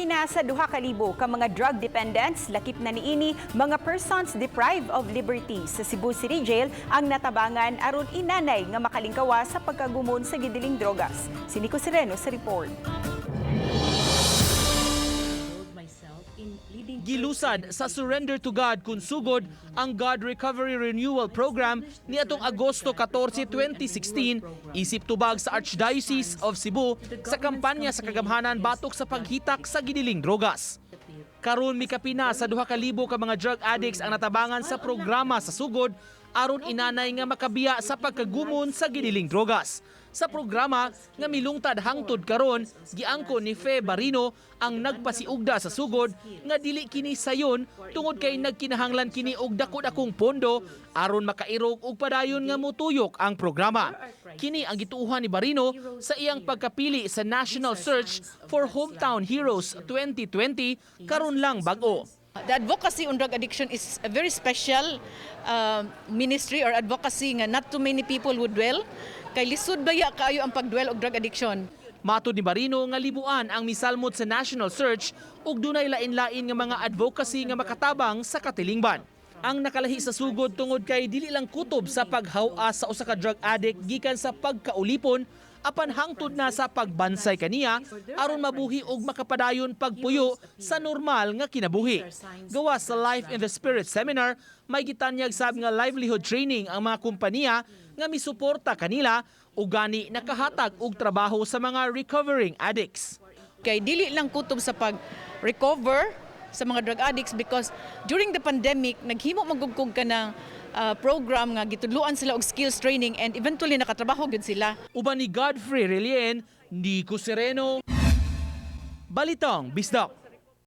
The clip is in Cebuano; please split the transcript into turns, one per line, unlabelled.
Mikapina sa 2,000 ka mga drug dependents, lakip na niini mga persons deprived of liberty sa Cebu City Jail ang natabangan aron inanay nga makalingkawa sa pagkagumon sa gidiling drogas. Si Nico Sereno sa report.
Gilusad sa Surrender to God kun sugod ang God Recovery Renewal Program niadtong Agosto 14, 2016 isip tubag sa Archdiocese of Cebu sa kampanya sa kagamhanan batok sa paghitak sa gidiling drogas. Karon, mikapina sa 2,000 ka mga drug addicts ang natabangan sa programa sa sugod aron inanay nga makabiya sa pagkagumon sa gidiling drogas. Sa programa nga milungtad hangtod karon, giangkon ni Fe Barino ang nagpasiugda sa sugod nga dili kini sayon tungod kay nagkinahanglan kini og dako-dakong pondo aron makairog og padayon nga motuyok ang programa. Kini ang gituohan ni Barino sa iyang pagkapili sa National Search for Hometown Heroes 2020 karon lang bag-o.
The advocacy on drug addiction is a very special ministry or advocacy nga not too many people would dwell. Kay lisod baya kaayo ang pagdwell og drug addiction.
Matod ni Barino nga libuan ang misalmot sa national search ug dunay lain-lain nga mga advocacy nga makatabang sa katilingban. Ang nakalahi sa sugod tungod kay dili lang kutob sa paghaw-as sa usa ka drug addict gikan sa pagkaulipon, apan hangtod na sa pagbansay kaniya aron mabuhi og makapadayon pagpuyo sa normal nga kinabuhi. Gawas sa Life in the Spirit seminar, may gitanyag sab nga livelihood training ang mga kompanya nga misuporta kanila ug gani nakahatag og trabaho sa mga recovering addicts.
Kay dili lang kutob sa pag-recover sa mga drug addicts because during the pandemic naghimo man gud kog kanang program nga gitudloan sila og skills training and eventually nakatrabaho gyud sila.
Uban ni Godfrey Relien, Nico Sereno, Balitang Bisdak.